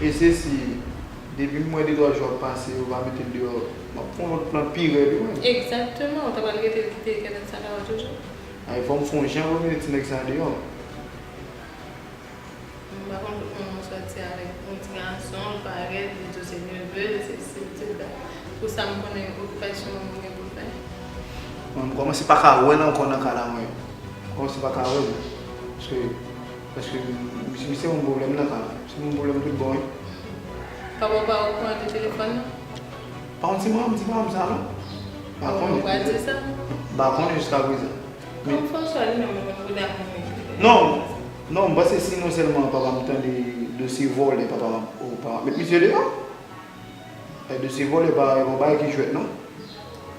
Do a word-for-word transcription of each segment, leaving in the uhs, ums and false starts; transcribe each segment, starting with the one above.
E se si, depi m wè de twa jou ap pase, yo pa mete l deyò, m ap fè yon lòt plan pi rèd, wi, mwen. Egzakteman, ou ta pral rete l kite kènèt sa la toujou? Ay, fò m fè yon jan pou mete ti nèg sa deyò. M pa konn tout moun mwen sòti avèk yon ti gason, l parèt, li di w se neve l, se si l, se sa. Pou sa, m konnen okipasyon mwen gen pou l fè. Mwen, m kòmanse pa ka wè l ankò nan ka la, mwen. M kòmanse pa ka wè l. Paske, paske, misye, misye se yon pwoblèm nan ka la. Se yon pwoblèm tout bon, wi. Papa w pa okouran de telefòn nan? Pa konn si mwen, m di pa m sa, non. Pa konnen. Ou pa di sa? Pa konnen jiska prezan. Men Kòm François li menm, li konn bouda moun li. Non, non, m panse si non sèlman papa m tande dosye vòlè, papa m, o, papa m met misye deyò. E dosye vòlè pa, e pa yon bagay ki jwèt, non.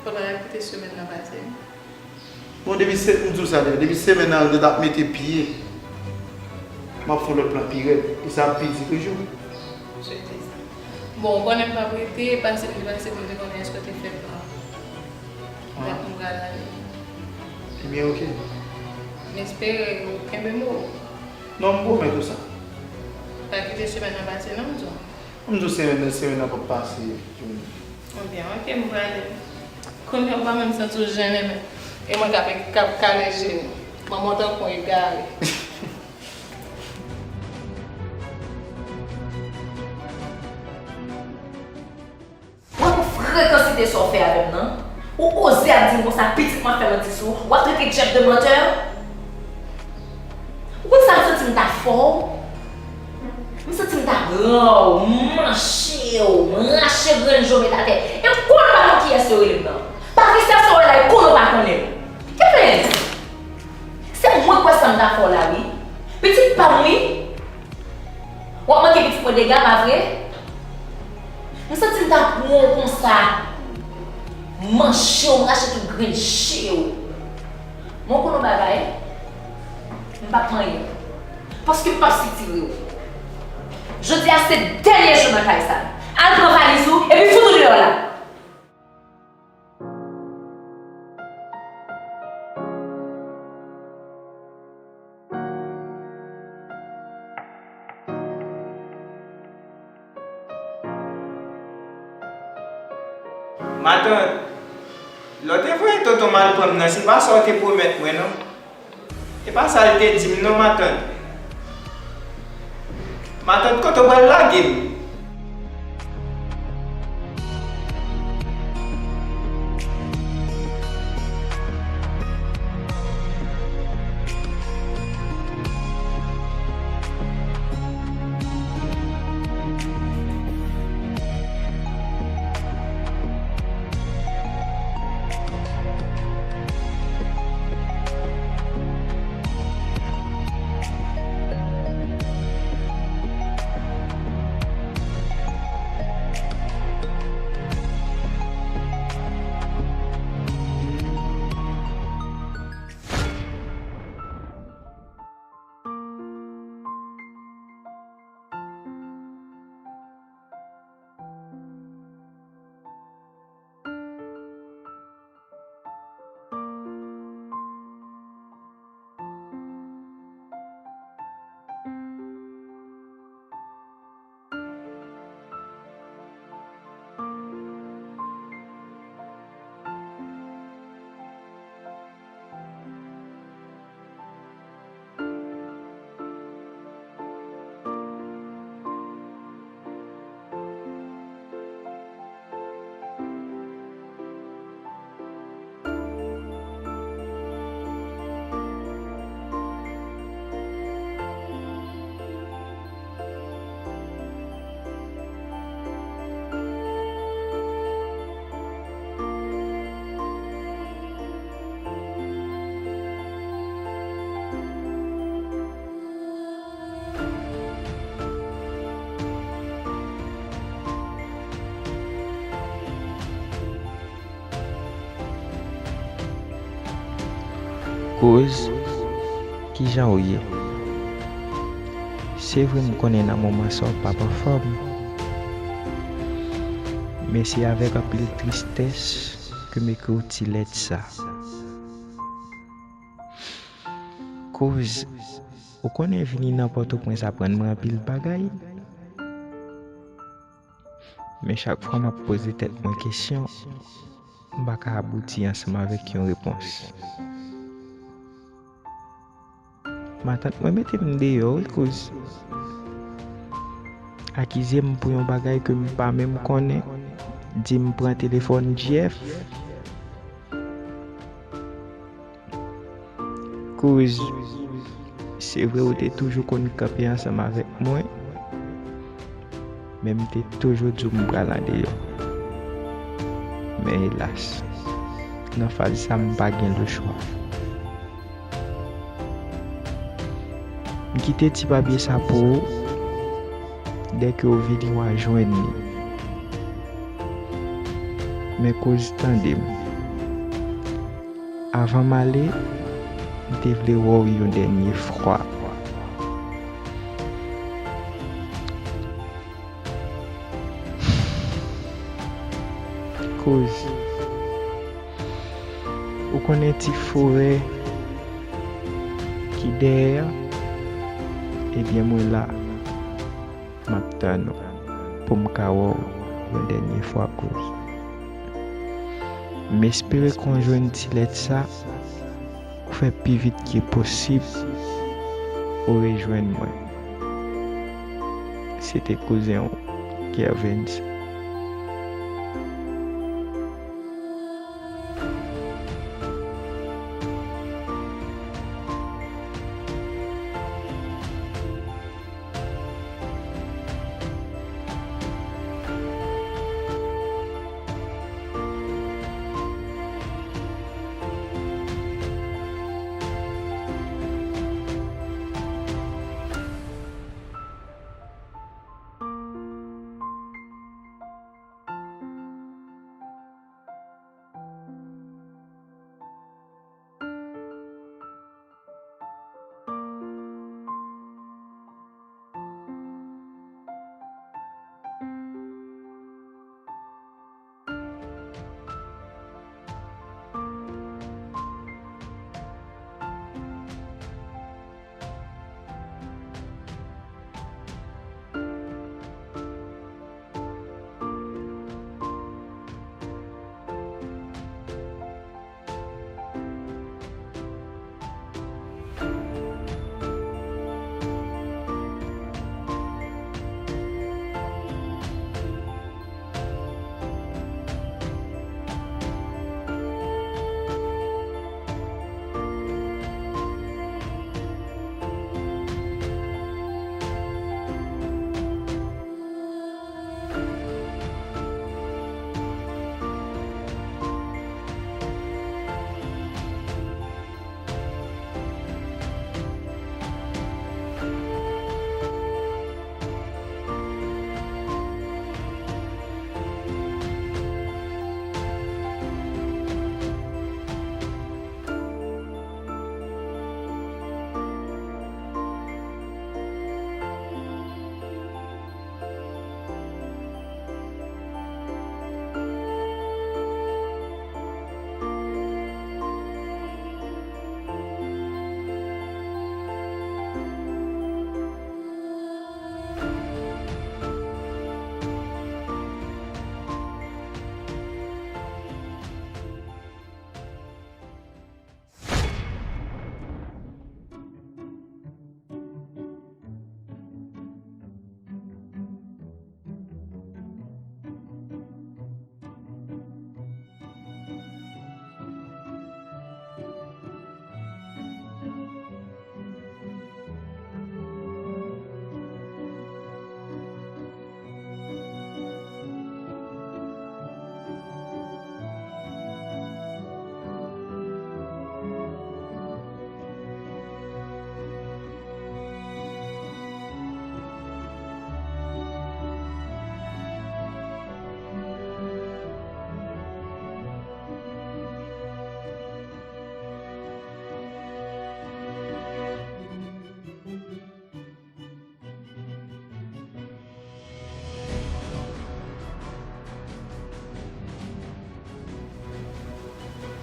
Fòk la kite semèn nan pase. Bon, depi se, m di w sa, depi semèn nan, yo t ap mete pye, m ap fè yon lòt plan pi rèd. E sa ap pi di toujou. Bon, ou konnen m p ap rete, pase m te pase pou m te konnen èske w te fè plan. Ah. Donk, m pral ale. Ebyen, oke. M espere ou kenbe mo w. Non, m pwomèt ou sa. Pa kite semèn nan pase, non, m di w. M di w semèn nan, semèn nan p ap pase, Johnny. Ebyen, oke, m prale. Kounye a, ou pa menm santi w jennen menm. E mwen k ap, k ap kale je nou. Manman w tankou yon egare. Mwen pou frekansite sa w fè avè m nan. Ou oze ap di m konsa, pitit mwen ap fè manti sou ou, w ap trete Jeff de mantè. Ou konn sa m santi m ta fè w? M santi m ta pran w, manche w, rache grenn je w met atè. E w konnen pa konn kiyès yo rele m nan. Patricia sa w wè la, e konnen w pa konnen l. Kevens! Se mwen k wè sa m ta fè w la, wi. Pitit pa m, wi. W ap manke pitit mwen dega, pa vre? M santi m ta pran w konsa. Manche w, rache tout grenn je w. Men w konn yon bagay? M p ap manyen w. Paske m p ap sitire w. Jodi a se dènye jou nan kay sa. Al pran valiz ou, epi fout ou deyò la. Matant, lè w te voye tonton m al pran m nan, se pa sa w te pwomèt mwen, non. E pa sa l te di m non, matant. Matant, kote w pral lage m? Kouz, kijan w ye? Se vre, m konnen nan moman sa w p ap anfòm, men se avèk anpil tristès ke m ekri w ti lèt sa. Kouz, ou konnen vini nan Pòtoprens aprann mwen anpil bagay. Men chak fwa m ap poze tèt mwen kesyon, m pa ka abouti ansanm avèk yon repons. Matant mwen mete m deyò, wi, kouz. Akize m pou yon bagay ke m pa menm konnen. Di m pran telefòn Jeff. Kouz, se vre ou te toujou konn kanpe ansanm avèk mwen, men m te toujou di w m pral andeyò. Men elas, nan faz sa m pa gen lechwa. M kite ti papye sa pou ou, dèke w vini w a jwenn li. Men kouz, tande m. Avan m ale, m te vle wè w yon dènye fwa. Kouz, ou konnen ti forè ki dèyè a? Ebyen, mwen la. M ap tann ou pou m ka wè w yon dènye fwa, kouz. M espere ke w jwenn ti lèt sa, ou fè pi vit ke posib ou rejwenn mwen. Se te kouzen w, Kervens.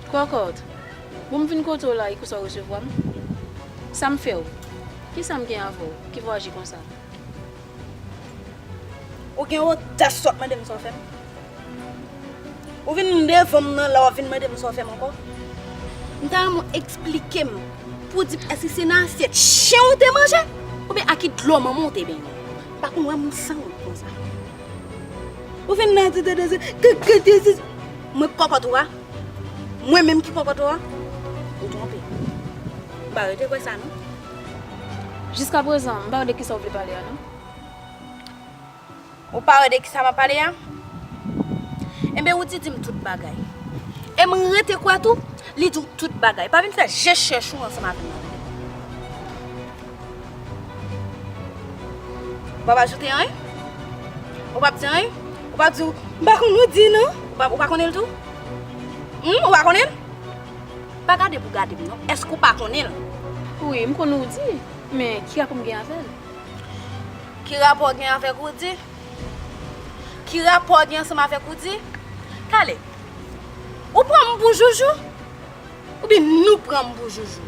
Kòkòt, bon, m vin kote w la, e konsa w resevwa m? Sa m fè w? Kisa m gen avè w ki fè w aji konsa? Ou gen odas sot mande m sa w fè m? Ou vin devan m nan la, w ap vin mande m sa w fè m ankò? M ta renmen w eksplike m pou w di m èske se nan asyèt chen w te manje? Oubyen a ki dlo manman w te benyen? M pa konn wè moun san wont konsa. Ou vin nan ti tande se, ke, ke, ke, se, mwen kòkòt ou a? Mwen menm ki kòkòt ou a? Ou twonpe. M pa rete kwè sa, non. Jiskaprezan, m pa wè de kisa w vle pale a, non. Ou pa wè de kisa m ap pale a? Enben, Woody di m tout bagay. E m rete kwè tou, li di w tout bagay. Pa vin fè je chèch ou ansanm avè m nan, tande. Ou p ap ajoute anyen? Ou p ap di anyen? Ou p ap di, m pa konn Woody, non? Ou pa, ou pa konnen l tou? Hum, ou pa konnen l? Pa gade pou gade m, non. Èske ou pa konnen l? Wi, m konn Woody, men ki rapò m gen avè l? Ki rapò w gen avèk Woody? Ki rapò w gen ansanm avèk Woody? Talè, ou pran m pou joujou? Oubyen nou pran m pou joujou?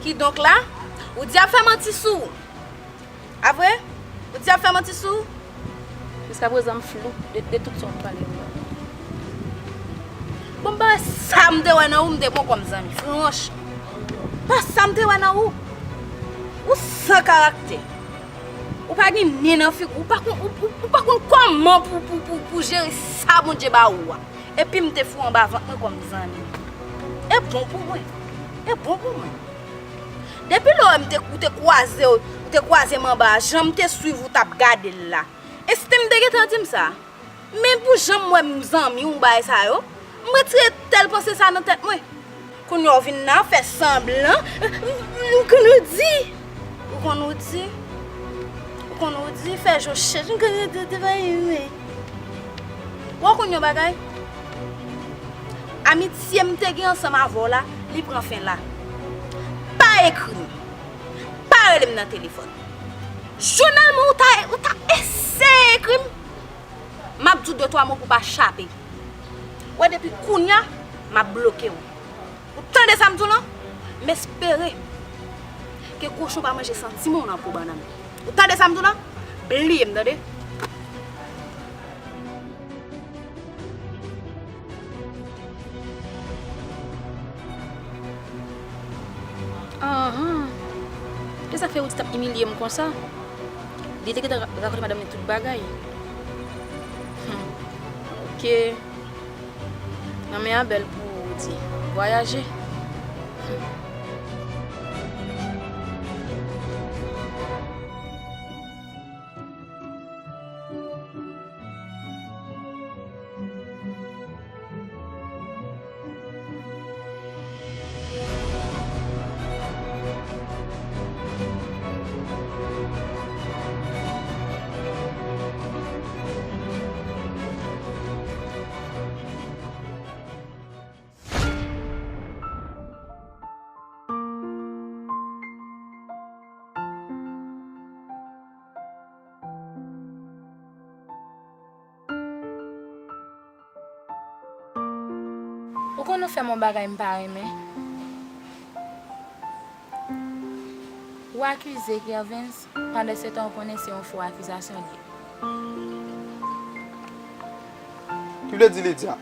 Kidonk la, Woody ap fè manti sou ou. A vre? Woody ap fè manti sou ou? Jiskaprezan, m flou de, de tout sa w ap pale m nan. Bon, m pa wè sa m te wè nan ou, m te pran w kòm zanmi. Franch. Pa sa m te wè nan ou. Ou san karaktè. Ou pa gen nen nan figi w. Ou pa konn, ou, ou, ou pa konn kòman pou, pou, pou, pou jere sa Bondye ba ou a. Epi m te fout anba vant mwen kòm zanmi. E bon pou mwen. E bon pou mwen. Depi lè w te, ou te kwaze, ou te kwaze m anba a, jan m te swiv ou t ap gade l la. Ensten m te gentan di m sa. Men pou jan m wè m zanmi w bagay sa yo, m retire tèl panse sa nan tèt mwen. Kounye a w vin la fè sanblan. M konn Woody. Ou konn Woody? Ou konn Woody? Fè je w chèch. M konn Woody, te pa renmen. Ou konn yon bagay? Amitye m te gen ansanm avè w la, li pran fen la. Pa ekri m. Pa rele m nan telefòn. Jounèlman, ou ta, ou ta eseye ekri m. M ap di w de twa mo pou w pa chape. Wè, depi kounye a, m ap bloke w. Ou tande sa m di w lan? M espere ke kochon pa manje santiman w nan po bannann. Ou tande sa m di w lan? Bliye m, tande? Anhan. E sa k fè Woody t ap imilye m konsa? Li te gentan ra-, rakonte madanm li tout bagay. Hmm. Oke. Nan men a bèl pou Woody. Vwayaje. Hmm. Ou konn ou fè m yon bagay m pa renmen. Ou akize Kervens, pandan se tan ou konnen se yon fo akizasyon li ye. Ki vle di, Lydia,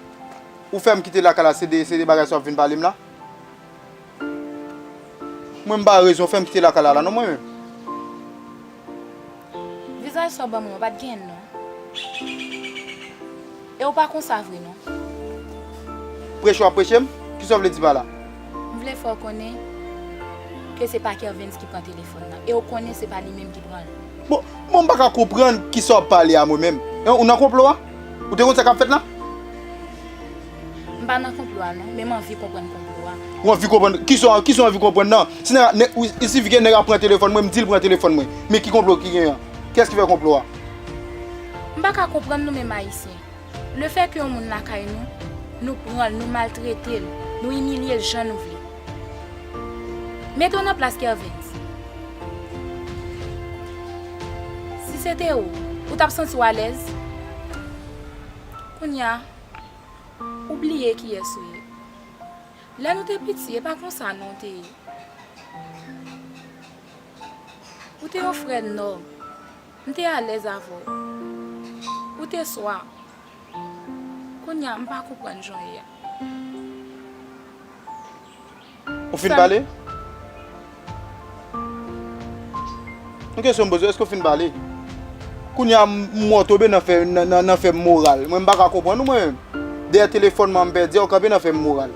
ou fè m kite lakay la, se de, se de bagay sa w ap vin pale m la? Mwen m pa rezon fè m kite lakay la, la non, mwen menm. Vizaj sa w ban mwen an pa t gen non. E w pa konsa vre non. Preche w ap preche m? Kisa w vle di pa la? M vle fè w konnen ke se pa Kervens ki pran telefòn nan. E w konnen se pa li menm ki pran l. Bon, bon, m pa ka konprann kisa w ap pale a mwen menm. Hein, ou nan konplo a? Ou te konn sa k ap fèt la? M pa nan konplo a non, men m anvi konprann konplo a. Ou anvi konprann? Kisa, kisa w anvi konprann nan? Si nèg, nèg, ou, il suffit ke nèg ap pran telefòn mwen, m di l pran telefòn mwen. Men ki konplo ki genyen an? Kiyès ki fè konplo a? M pa ka konprann nou menm Ayisyen. Lefètke yon moun lakay nou, nou pran l, nou maltrete l, nou imilye l jan nou vle. Mete w nan plas Kervens. Si se te ou, ou t ap santi w alèz? Kounye a, ou bliye kiyès ou ye. Lè nou te piti, e pa konsa non w te ye. Ou te yon frè nòb. M te alèz avè w. Ou te swa. Kounye a, m pa konprann jan w ye a. Ou fin pale? Yon kesyon m poze w, èske w fin pale? Kounye a m wè w tonbe nan fè, nan, nan, nan fè m moral. Mwen m pa ka konprann ou mwen menm. Dèyè telefòn mwen m pèdi a, ou kanpe nan fè m moral.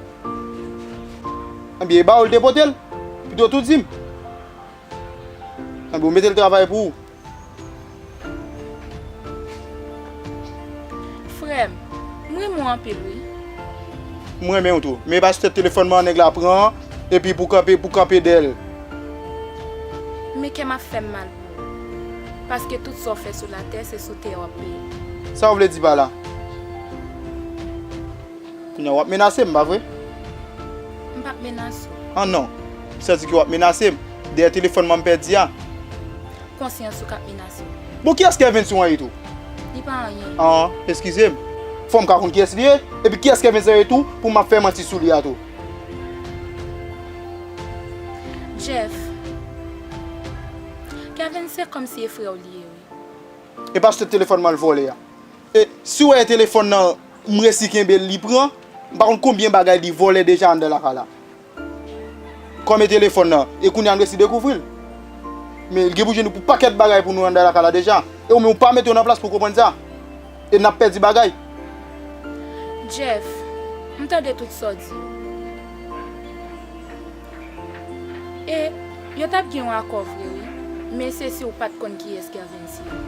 Ebyen, e ba ou l te pote l. Pito w tou di m. Ebyen, ou mete l travay pou ou. Frè m, m renmen w anpil wi. M renmen w tou. Men e pa sou tèt telefòn mwen nèg la pran, epi pou kanpe, pou kanpe dèyè l. Men kè m ap fè m mal pou ou. Paske tout sa w fè sou latè, se sou tè a w ap peye. Sa w vle di pa la? Kounye a w ap menase m, pa vre? M p ap menase w. An non. M santi ke w ap menase m. Dèyè telefòn mwen m pèdi a. Konsyans ou k ap menase w. Bon, kiyès Kervens ou an ye tou? Li pa anyen. An, eskize m. Fò m ka konn kiyès li ye. Epi kiyès Kervens an ye tou pou m ap fè manti sou li a tou? Jeff. Kervens se kòmsi e frè w li ye wi. E pa sou tèt telefòn mwen l vòlè a. E si w wè telefòn nan, m resi kenbe l, li pran, m pa konn konbyen bagay li vòlè deja anndan lakay la. Kòm e telefòn nan, e kounye a n resi dekouvri l. Men gen pou jwenn pou pakèt bagay pou nou anndan lakay la deja. E ou menm ou pa mete w nan plas pou konprann sa. E n ap pèdi bagay. Jeff, m tande tout sa w di yo. E yo t ap gen yon akò vre wi, men se si w pa t konn kiyès Kervens ye.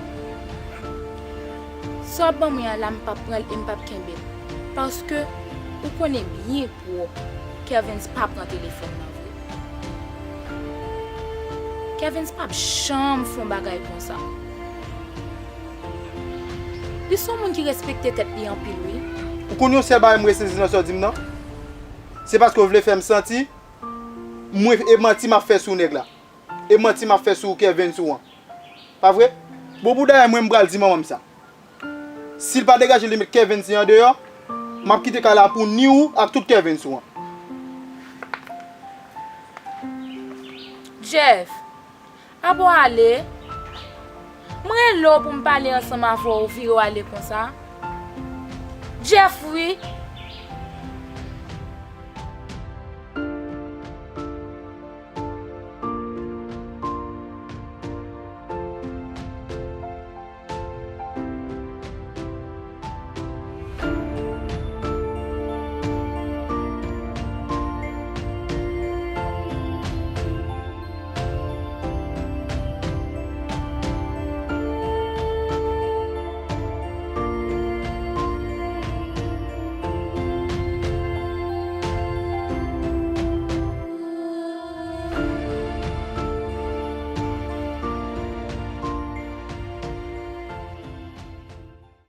Sa w ap ban mwen an la, m p ap pran l e m p ap kenbe l. Paske ou konnen byen pwòp Kervens pa pran telefòn nan vre. Kervens p ap janm fè yon bagay konsa. Li se yon moun ki respekte tèt li anpil wi. Ou konn yon sèl bagay m resezi nan sa w di m nan? Se paske w vle fè m santi mwen e manti m ap fè sou nèg la. E manti m ap fè sou Kervens ou an. Pa vre? Bon, pou dayè mwen m pral di manman m sa. Si l pa degaje l, li met Kervens li andeyò, m ap kite kay la pou ni ou ak tout Kervens ou an. Jeff, apa w ale? M rele w pou m pale ansanm avè w, ou vire w ale konsa. Jeff wi,